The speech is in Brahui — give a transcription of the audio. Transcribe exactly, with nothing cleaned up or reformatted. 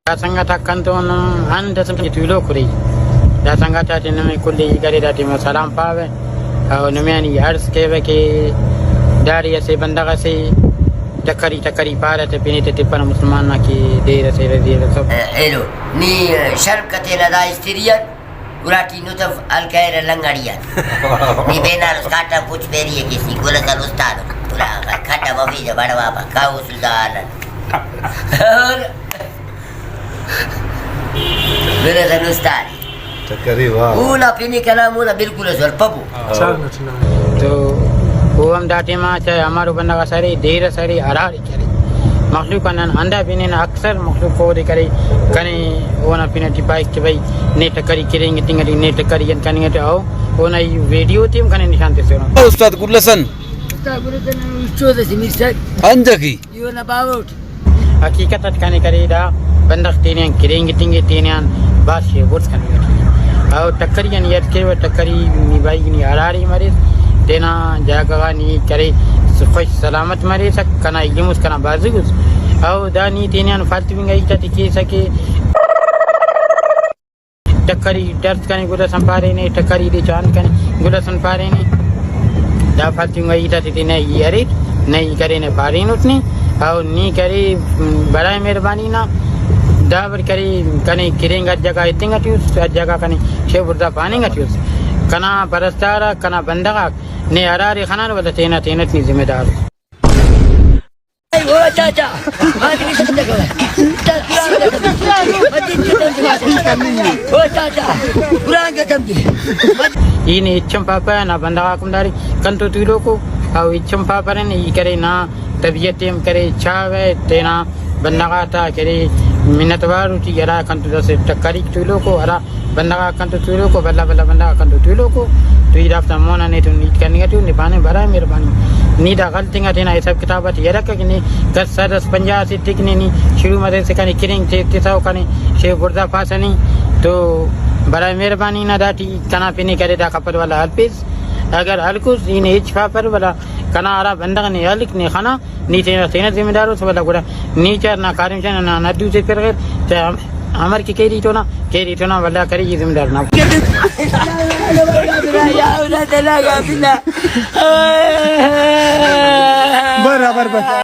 دا سنگت آک کنتون انت اسے تولوک ارے۔ دا سنگت آتے نمے کل ای کرے، دا ٹائما سلام پاوہ۔ او نمے آن ای عرض کیوہ کہ داڑے اسہ بندغ اسے ٹکری ٹکری پارہ تہ پن تے تپنہ مسلمان نا کہ دیر اسے رضی اللہ عنہ۔ ایلو نی شرم کتینہ دا استری آن۔ اراٹی نتو ہلکا ارے لنگڑی آن۔ نی بینار اس کاٹا پوچ پیری ہے کسی گل حسن استاد۔ پورا کاٹا مفید بڑوا با کاؤ سلطان۔ اور گل حسن استاد۔ چکری واہ۔ اونا پنی کنا مونا بالکل اس ور پبو۔ ہاں۔ تو او ہم دا ٹائما چاہے امارو بندغ ئس ارے، دیر ئس ارے، ہراڑے کہ ارے۔ مخلوق آ نن ہندا بننہ، اکثر مخلوق اودے کرے، کنے اونا پن ٹی پائک کہ بھئی، نے ٹکری کرینگ ٹنگ ٹی، نے ٹکری انت کننگ ٹی، او اونا ای ویڈیو تے ہم کنے نشان تسنو۔ استاد گل حسن۔ استاد گل حسن، استاد اسے میر صاحب۔ انجکی۔ ایہن نا باوہ اٹ۔ حقیقت اٹ کنے کرے دا بندغ تینے آن کرینگ ٹنگے، تینے آن بھاز شے بڑز کننگ ٹی۔ او ٹکری آن یات کیوہ، ٹکری نی بھائی نی ہراڑے مریس، تینا جاگہ غا نی کرے خوش سلامت مریسہ، کنا ایلم اس، کنا بازو اس۔ او دا نی تینے آن فالتو انگا ہیت آتے کیسہ کہ ٹکری ڈرس کنے گل حسن پارینے، ٹکری دے چان کنے گل حسن پارینے۔ دا فالتو انگا ہیت آتے تینا ای اریر، نہ ای کرینے پارینٹ نے۔ او نی کرے، برائے مہربانی نا دا وڑ کرے، کنے کرینگ ہر جگہ ایتنگ ٹی اس، ہر جگہ کنے شے بڑزا پاننگ ٹی اس۔ کنا پرستار آک، کنا بندغ آک نے ہراڑے خنانو ولدا تینا تینٹ نی ذمہ دار اس۔ او چاچا، آج بھی سمجھ لگا۔ قرآن قسم دے۔ او چاچا، قرآن قسم دے۔ ای نے ہچم پاپہ نا بندغ آک ہم داڑے کنتو تولوکو، او ہچم پاپرن ای کرے نا طبیعت ٹیم کرے چاوہ تینا بندغ آتا کرے منت وار ٹی، ہرا کنتو داسہ ٹکریک تولوکو، ہرا بندغ آک کنتو تولوکو، بھلا بھلا بندغ آک کنتو تولوکو، تو ای دافتا مونا نیتون ہیت کننگ ٹی ءُ، نے پانے برائے مہربانی نی دا غلط انگا تینا حساب کتاب آتے ہرکہ کہ نے کس سد اس پنجاہ اسے ٹک نے نی شروع مریسہ کنے کرینگ تے تسہ ءُ کنے شے بڑزا پاسہ نی، تو برائے مہربانی نا داٹی کنا پن ءِ کرے دا کپل والا ہلپیس، اگر ہلکوس ای نے ہچ پاپر ولا کنا ہرا بندغ نے ہلک نے خنا، نی تینا تینا ذمہ دار اس، ولدا گڑا نی چار نا کاریم شان نا ندو سے پر غیر تے ہم-، امر کہ کیری تو نا، کیری تو نا، ولدا کرے یہ ذمہ دار نا۔ برابر بس۔